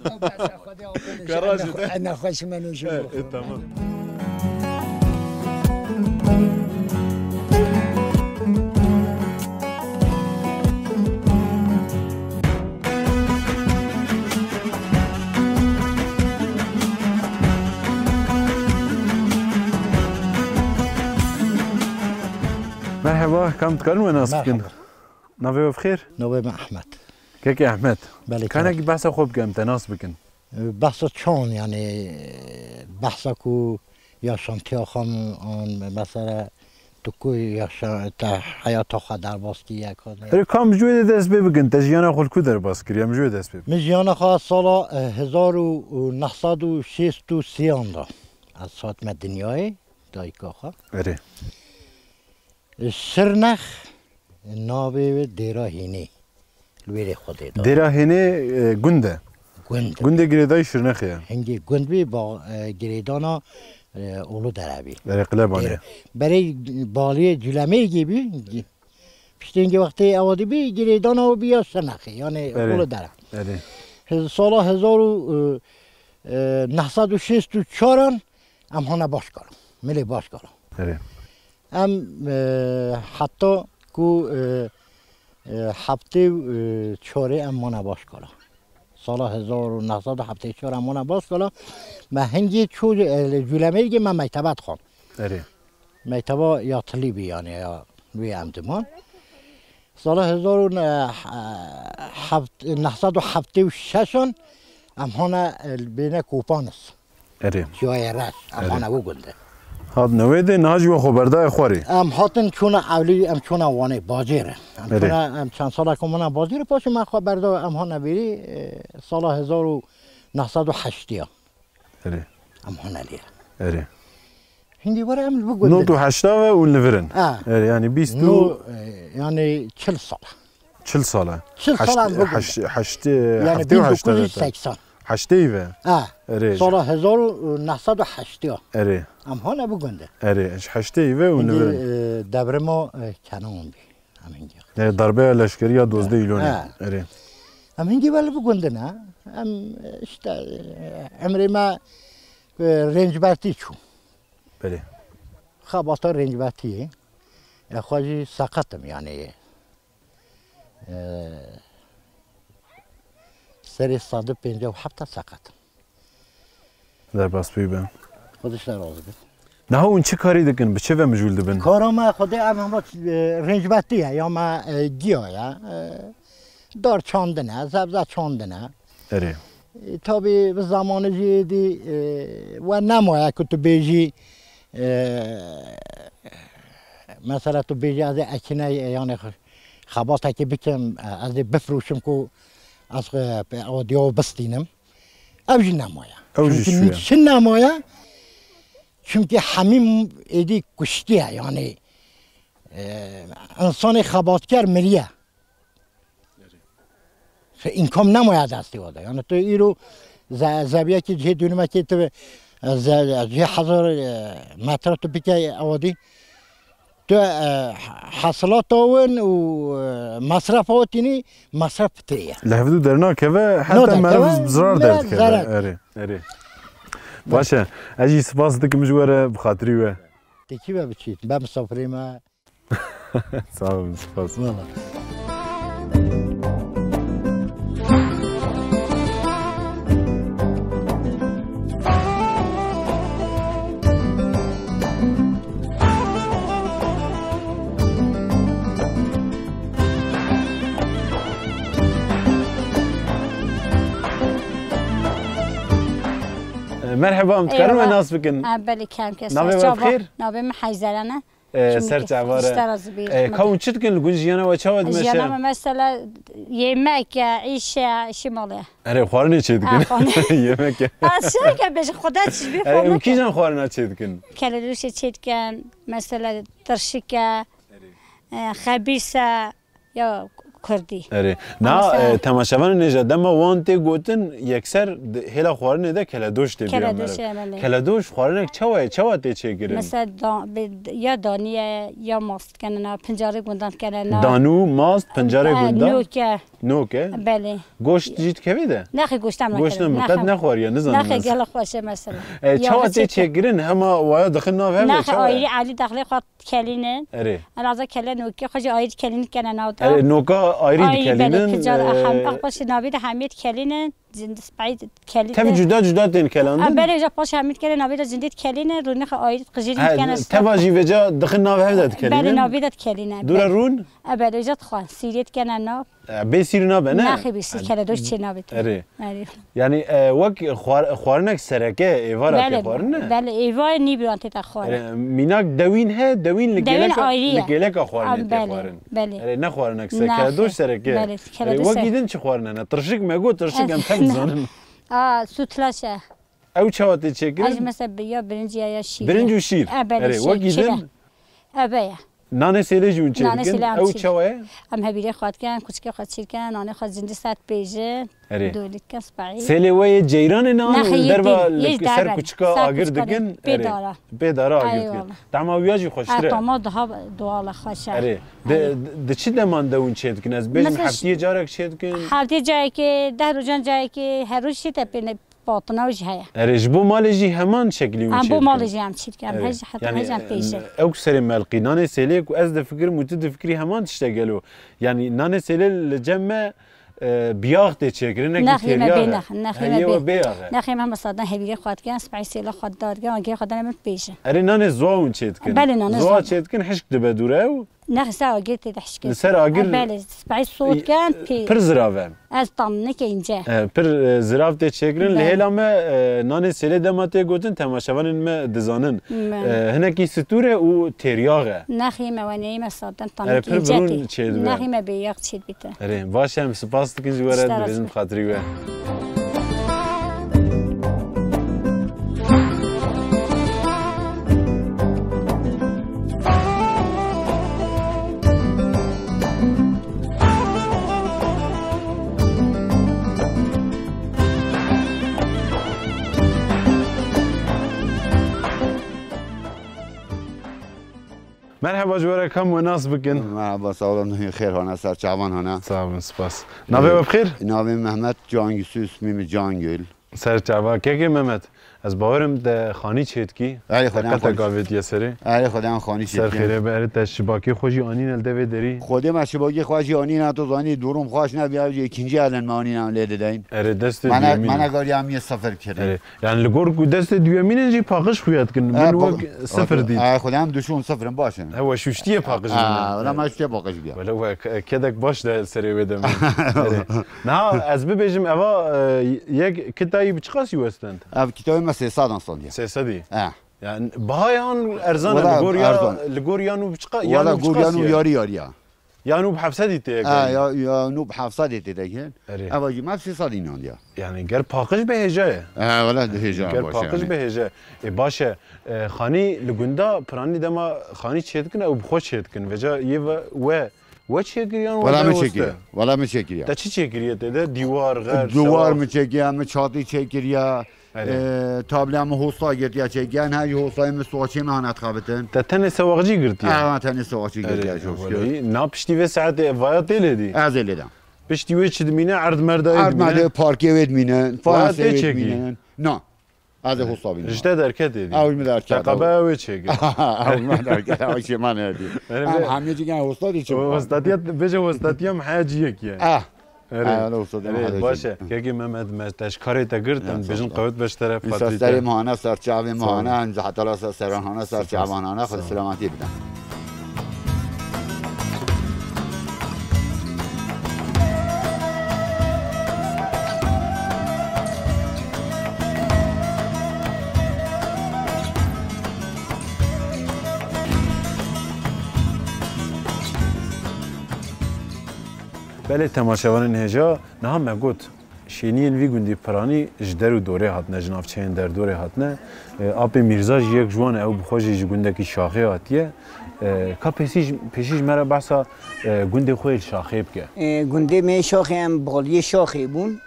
Ew behsa Xwedê apo ne. Ka razî be. Nexweş me nû jû. E, e, tamam. Merheba, kam dikarin we nas bikin? Merhaba. Navê we bi xêr? Navê min Ehmed. Kekê Ehmed. Belê, Kanekî kek. Behsa xwe bike, em te nas bikin. Behsa çand, yani, behsa ku yaşantiya xwe an mesela tu ku yaşa-, te heyata xwe derbas kiriye, ku ne? Erê, kam ji wê de dest pê bikin, te jiyana xwe li ku derbas kiriye, em ji wê dest pê bikin. Min jiyana xwe sala, e, hezar û neh sed û şêst û sêyan de ez hatime dinyayê, dayika xwe. Erê. Şirnex navê wê Dêra Hênê. Li wêrê Xwedê de. Dêra Hênê, e, gund e. Gund e. Gundê girêdayî Şirnexê ye. Hingê gund bî, ba-, e, girêdana, e, Ulu Dere bî. Erê, Qilebanê. Dêra-, berê baliyê Culemêrgê bî. Piştî hingê wextê ewa dibî, girêdana û bîya Şirnexê, yani Erê. Ulu Dere. Erê. Hez-, sala hezar û, e, e, neh sed û şêst û çaran em hane Başkala. Milê Başkala. Erê. Em, e, heta ku, e, e, heftê û çarê em mane Başkala. Sala hezar û neh sed û heftê û çar em mane Başkala. Me hingê çû, e, li Culemêrgê me mektebe dixwand. Erê. Mekteba yatilî bî, yani ya wê em diman. Sala hezar û neh sed û heftê û şeş an em hane, e, bêne Kopanis. Erê. Ciyayê reş, em Erê. hane wê gundê. Hat newê de, niha jî we xwe berdaye xwarê. Em hatin çûna Ewlî, em çûna Wanê, bacêr e. Em Erê. çûna, em çend sala ku mane bacêr, paşê me xwe berda, em hane vêrî, e, sala hezar û neh sed û heştê ya. Erê. Em hane lê. Erê. Hingî were em li bi gundê. Nod û heşta ve û li vir in. Ha. Erê, yani bîst û No, e, yani çil sal. Çil sal e. Çil sal em bi gundê. Heşt-, heşt-, Yani heftê û heşta bin dokuz yüz seksen. Heştê ve. Ha. Erê. Sala hezar û neh sed û heştê. Erê. Em hane bi gundê. Erê, ji heştê ve û li vir in. Hingî, e, devrima, e, Kenan bî. Em hingî. E, darbeya leşkerî ya dozdeh Îlonê. Ha. Erê. Em hingî were li bi gundê ne. Em, e, işte, e, emrê me, e, rêncbertî çû. Belê. Xebata rêncbertiyê. E, xwe jî seqet im, yani. E, serê sed û pêncî û heft seqet im. Derbas wî be. Xwedê ji te razî be. Niha hûn çi karî dikin? Bi çi ve mijûl dibin? Kara me Xwedê ev hema, e, rêncbetî ye, ya me, e, giya ye. E, dar çandine, zebze çandine. Erê. E, tabî bi zamanê jî êdî, e, we nemaye ku tu bêjî, e, mesela tu bêjî ez ê ekîne, e, yani xe-, xebatekê bikim, e, ez ê bifroşim ku ez, e, pe-, odiya bistînim. Ev jî nemaye. Ew jî Çimkî çûye. Çi nemaye? Çimkî hemî êdî kuştiye, yanî, e, insanê xebatkar miriye. Îmkan nemaye destê we de. Yanî tu îro ze-, zeviyekî cihê dûnimekî tu, e, ze-, cihê hezar, e, metre tu bike ewadî. Tu, e, hesilata win û, e, mesrefa we tînî, mesref pitirê ye. Li hevdû dernakeve, heta meriv bi zirar derdikeve. Erê, erê. Baş e. Ez jî spas dikim ji we re bi xatirî we. Tê kî ve biçît? Be misafirê me. Sağ olun, spas. Wala. Merheba, em dikarin we nas bikin? Eyvallah. Ha, belê, kemkes. Navê we bi xêr? Navê min Heyzeren e. E, ser çava re. E, ka hûn çi dikin li gund jiyana we çawa dimeşe? Jiyana me mesela yemek e, îş e, îşê malê. Erê, xwarinê çê dikin? Ha, xwarinê. Yemek e. Ez şerke bêjim, xwe de çi bê. Erê, hûn kîjan xwarina çê dikin? Keledoşê çê dikin, mesela tirşik e, e, xebîs e, ya kurdî. Erê. Na, e, temaşevanên hêja, dema wan tê gotin, yekser di-, hêla xwarinê de keledoş tê bîra meriv. Keledoş, e, belê. Keledoş xwarinek çawa ye? Çawa tê çêkirin? Mesela da-, bi-, ya danî ye, ya mast dikene na, pincarê gundan dikene na. Danû, mast, pincarê gundan? Nok e. Nok e? Belê. Goşt jî dikevê de? Nexê, goşt em nekevê. Goşt em qet nexwariye, nizanim ez. Nexê, gelo xweş e mesela. E, çawa tê çêkirin? Hema waya dixin nav hev de, nexê, çawa ye? Ayrî, ayrî daxilê xwe dikelînin. Erê. Elaza kele nokê xwe jî ayrî dikelînin kene nav de. Erê, noka ayrî dikelînin. Ayrî, belê, pincar, e, hem, bak, baş navî de hemiyê dikelînin. Cindî spayî dikelînin. Tevî cuda cuda tên kelandin? E, belê, ja paş hemî dikelînin, navî de cindî dikelînin, rûnê xwe ayrî qijîrî dikene. He, teva jî vêca dixin nav hev de dikelînin? Belê, navî de dikelînin. Dû re rûn? E, belê, ja dixwan. Sîrê dikene nav. E, bê sîr nabe, ne? Naxê, bê sîr keledoş çê nabe. Erê. Erê. Yani, e, wek xwar-, xwarinek sereke êvara tê xwarine? Belê, êvarê nî bîran tê te xwarine. Erê, mînak dewîn he, dewîn li gêleka, li gêleka xwarinê tê xwarin. Belê. Erê, ne xwarinek se-, keledoş sereke. Belê, keledoş sereke. Erê, wek îdin çi xwarine ne? Tirşik me got, tirşik em tev dizanin. A, sütlaç e. Ew çawa tê çêkirin? Ez mesela bi-, ya birinc ya, ya şîr. Birinc û şîr. E, belê. Erê, wek îdin. Eve ye. Nanê sêlê jî hûn çêdikin? Nanê sêlê em çêdikin. Ew çawa ye? Em hevîrê xwe dikin, kuçikê xwe çêdikin, nanê xwe cindî ser pêjin. Erê. Dolî dikin, spayî. Sêlê we yê ceyranê ne an derva li ser kuçika agir dikin? Pê dara. Pê dara agir dikin. Eyvallah. Tama wî ya jî xweştir e. E, tama daha doğal e, xweş e. Erê. Di, di çi deman de hûn çêdikin? Ez bêjim heftiyê carek çêdikin? Heftiyê carekê, deh rojan carekê, her roj çê te pê ne. Patina jî heye. Erê, ji bo malê jî heman şeklî hûn çêdikin? Em bo malê jî em çêdikin. Em hej-, heta hej em pêşin. Ew ku serê melqî, nanê sêlê ku ez difikirim û tu difikirî heman tişt e gelo? Yanî nanê sêlê li cem me, e, biyax tê çêkirin, nekî têriyax e. Nexê me bê, nex-, nexê me bê. Heyê we bêyax e. Nexê me mesela dan hevîrê xwe dikin, spehî sêla xwe dar dikin, agirê xwe dane min pêşin. Erê, nanê ziwa hûn çêdikin? Belê, nanê ziwa. Ziwa çêdikin, hişk dibe dû re ew? Nexê, ser agir tê de hişk e. Li ser agir. E, belê, spehî sot ken pê. Pir zirav e. Ez tam neke ince. E, pir, e, zirav tê çêkirin. Li hêla me, e, nanê sêlê dema tê gotin, temaşevanên me dizanin. E, hinekî stûr e û têryax e. Nexê me weneyê me saden tam neke ince tê. Pir bi rûn çêdibe. Nexê me bêyax çêdibîte. Erê, baş e, em spas dikin ji we re, dibêjin bi xatirî we. Merheba, ji we re kam we nas bikin? Merheba, sağ olun, xêr hane, ser çavan hane. Sağ olun, spas. Navê we bi xêr? Navê Mehmet Cangüsü, ismim Cangül. Ser çava. Kekê Mehmet, ez bawerim te xanî çêdikî. Erê, xwedem xanî. Qeteka vêtiye serê. Erê, xwedem xanî çêdikî. Ser xêrê be, erê te şibakê xwe jî anîne li devê derî. Xwedê me şibakê xwe jî anîne, tu zanî durum xweş nebiya, jî ikinci elden me anîne lê dideyin. Erê, destê duyemîn. Mana gariya em yê sifir kirin. Erê, yani li gor ku destê duyemîn in jî paqij xuya dikin. Min wek sifir dît. Erê, xwedem duşûn sifir in, baş in. He, we şuştiye paqij. Wela me şuştiye paqij biya. Wele we ke-, kedek baş de serê wê demê. Erê. Niha ez bibêjim, eva, e, yek kitayî bi çiqasî we stend? Ev kitabê me sê sedan standiye. Sê sedî? E. Yani baha yan erzan e, li gor ya, li gor yan û bi çiqa-, yan û bi çiqasî ye? Wela gor yan û yarî yarî ya. Ya nû bi heft sedî tê Ha, egerî. ya, ya nû bi heft sedî tê egerî. Erê. Eva jî me sê sed înandiya. Yani ger paqij be hêja ye. Ha, wala di hêja Ger baş paqij yani. be hêja. E, baş e. E, xanî li gunda piranî dema xanî çêdikin ew bi xwe çêdikin. Veca yê ve we, we çêkiriyan we Wala me derweste. çêkiriya. Wala me çêkiriya. Te çi çêkiriye tê de? Dîwar, xer, Dîwar sewaq. me çêkiriya, me çatî çêkiriya. Erê. E, tableya me hosta girtiya çêkiya, her jî hostayê me sowaçê me hana dixebitin. Te tenê sewaqcî girtiye? Ha, tenê sewaqcî girtiye, Erê, çok şükür. welî. Na piştî vê saetê vaya tê lê dî? Ez ê lê dem. Piştî wê çi dimîne? Erd merdayê Erd dimîne? merdayê parkê wê dimîne, Waya fayansê tê wê çêkî? dimîne. Na. Ez ê hosta bînim. Ji te derketê dî? Ew ji min derket. Te qebaya wê çêkir. Ew ji min derket, ew çê me nedî. Erê, Em be- hemî cî gel hosta dî çi O bixwe? westatiya, bêje westatiya me heya ciyekî ye. Ah. Erê. Erê, wala hosta dî Erê, me baş e. çêkir. Kekê Mehmet, me te ji karê te girt, em Ya, sağ bêjin ol. qewet be ji te re, Îsa Fatî serê te. me hane, ser çavê me Sağ ol. hane, em ji heta la ser seran hane, ser Sağ ol. çavan hane, Sağ ol. xwe selametiyê bide. Belê temaşevanên hêja, niha me got, şêniyên vî gundî piranî ji der û dorê hatine, ji navçeyên derdorê hatine. E, Apê Mîrza jî yek ji wan e, ew bi xwe jî ji gundekî şaxê hatiye. E, ka pêsî ji, pêşî ji me re behsa, e, gundê xwe yê li şaxê bike. E, gundê me yê şaxê em baliyê şaxê bûn.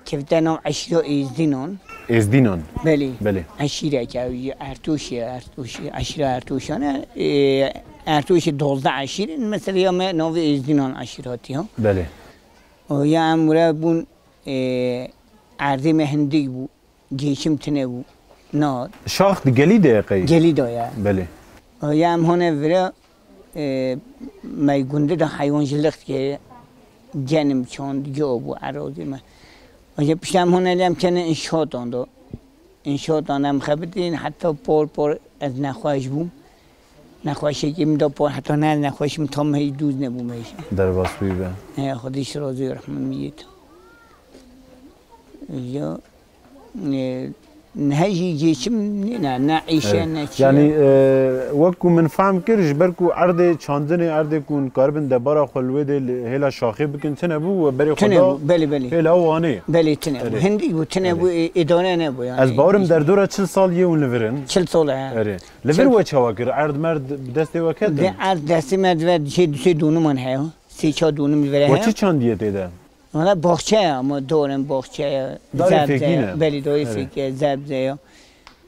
Kevte nav eşîra Êzdînan. Êzdînan? Belê. Belê. Eşîreke ew jî Ertoşê, Ertoşê, eşîra Ertoşan e. E, Ertoşê dozdeh eşîr in. Mesela ya me navê Êzdînan eşîr hatiya. Belê. O ya em were bûn, e, erdê me hindik bû. Geçim tune bû. Na. Şax di gelî de ye qey? Gelî de ye. Belê. Ya em hone vira, e, me gundê de heywancılık dikir. Genim çand, go bû erazî me. Aja pişt em hone lê em kene inşaatan de. İnşaatan em xebitîn, heta por por ez nexweş bûm. Nexweşekî min da por, heta ne ez nexweş bûm, tam heyî dûz nebûm hêşe. Derbas wî be. E, Xwedî ji razî rehmî yê to. Ya, e, ne jî geçim nîne, ne îşe, Evet. ne çi. Yani, e, wek ku min fehm kir, ji ber ku erdê çandinê, erdê ku hûn karibin debara xwe li wê de li hêla şaxê bikin, tune bû, we berê xwe Tune da bû, belê, belê. hêla Wanê. Belê, tune bû. Erê. Hindî bû, tune Erê. bû, ê-, êdare nebû yani. Ez bawerim derdora çil sal yê hûn li vir in. Çil sal e. Erê. Li vir Çil we çawa kir? Erd merd bi destê we ketin? De erd destê me di ver, şey, du sê dûniman heye. Sê çar dûnim li vir We heye. çi çandiye tê de? Valla baxçe ye ama, dorin baxçe ye. Darê Zebze fêkî ye. ne? Belê, darê Erê. fêkî ye, zebze ye.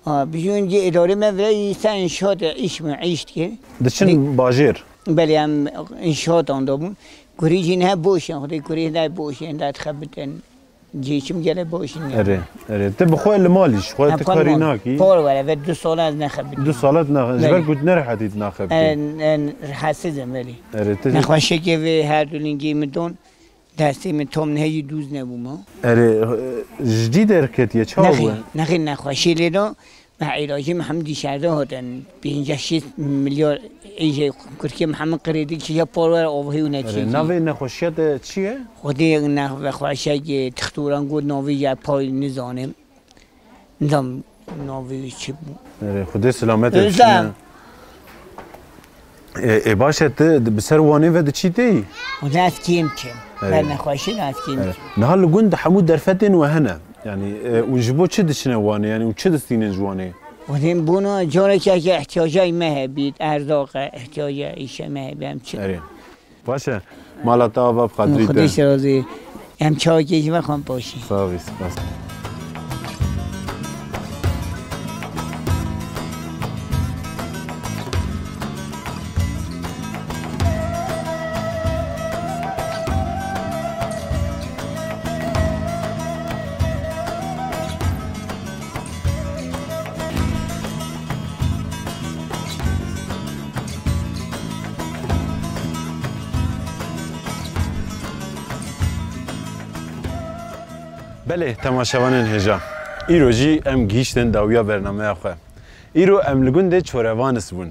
Ha, bijûn cî îdarê me vire îsa inşaat e, îş mi, îş dikir. Diçin Di- bajêr. Belê, em inşaat anda bûn. Kurî jî ne boş in, xwedê kurî ne boş in, da dixebitin. Cî çim gele boş in. Erê, erê. Ti bi xwe li malî, ji xwe Em ti xwe karî mal. nakî. Por were, ve du sala ez nexebitim. Du salat na-, ji ber Belê. ku tu nerehetî tu naxebitî. En, en rahatsız em, belê. Erê, ti Nexweşekê vê her du lingê min don. Destê min tam neheyî dûz nebûma. Erê, e, ji cî derketiye, çawa Nexê, bûye? nexê nexweşî lê da, me îlacî Mihemed dîşerde hatin. Pêncî şêst milyar êjê Kurkê Mihemed krêdî çiya par were avahî û Erê, neçî. navê nexweşiya te çi ye? Xwedê nexweşek, e, tixtoran got navê ya pay nizanim. Nizam navê wî çi bû. Erê, Xwedê selamet Özlem. etsin. E, e, baş e, ti di, bi ser Wanê ve diçî tê? Û ne ez kêm kêm. Erê. Ber nexweşî ne ez kêm Erê. kêm. Niha li gund hemû derfetên we hene. Yani, e, û ji bo çi diçine Wanê? Yani, û çi distînin ji Wanê? Û him bûna careke ke ihtiyaca me hebît, erzaq e, ihtiyaca îşe me hebî, em çi? Erê. Baş e. Mala te ava bi xatirî te. Xwedê şirazî. Em çawekê ji me xwe paşî. Sax bî, spas. Belê, temaşevanên hêja. Îro jî em gihîştin dawiya bernameya xwe. Îro em li gundê Çorevanis bûn.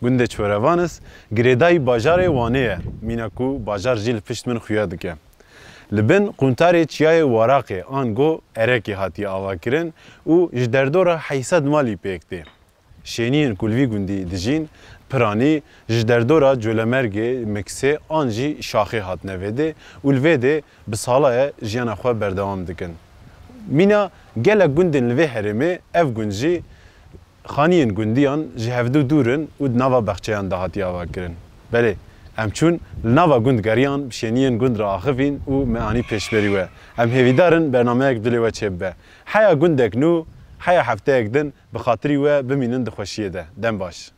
Gundê Çorevanis girêdayî bajarê Wanê ye, mîna ku bajar jî li pişt min xuya dike. Li bin quntarê çiyayê Waraqê, ango Erekê hatiye avakirin û ji derdora heyt sed malî pêk tê. Şêniyên ku li vî gundî dijîn, Piranî ji derdora Colemêrgê, Miksê an jî Şaxê hatine vê dê û li vê dê bi sala ye jiyana xwe berdewam dikin. Mîna gelek gundên li vê herêmê, ev gund jî xaniyên gundiyan ji hevdû dûr in û di nava bexçeyan de hatiye avakirin. Belê, em çûn li nava gund geriyan, bi şêniyên gund re axivîn û me anî pêşberî we. Em hêvîdar in bernameyek dilê we çêbibe. Heya gundek nû, heya hefteyek din, bi xatirî we bimînin di xweşiyê de. Dem baş.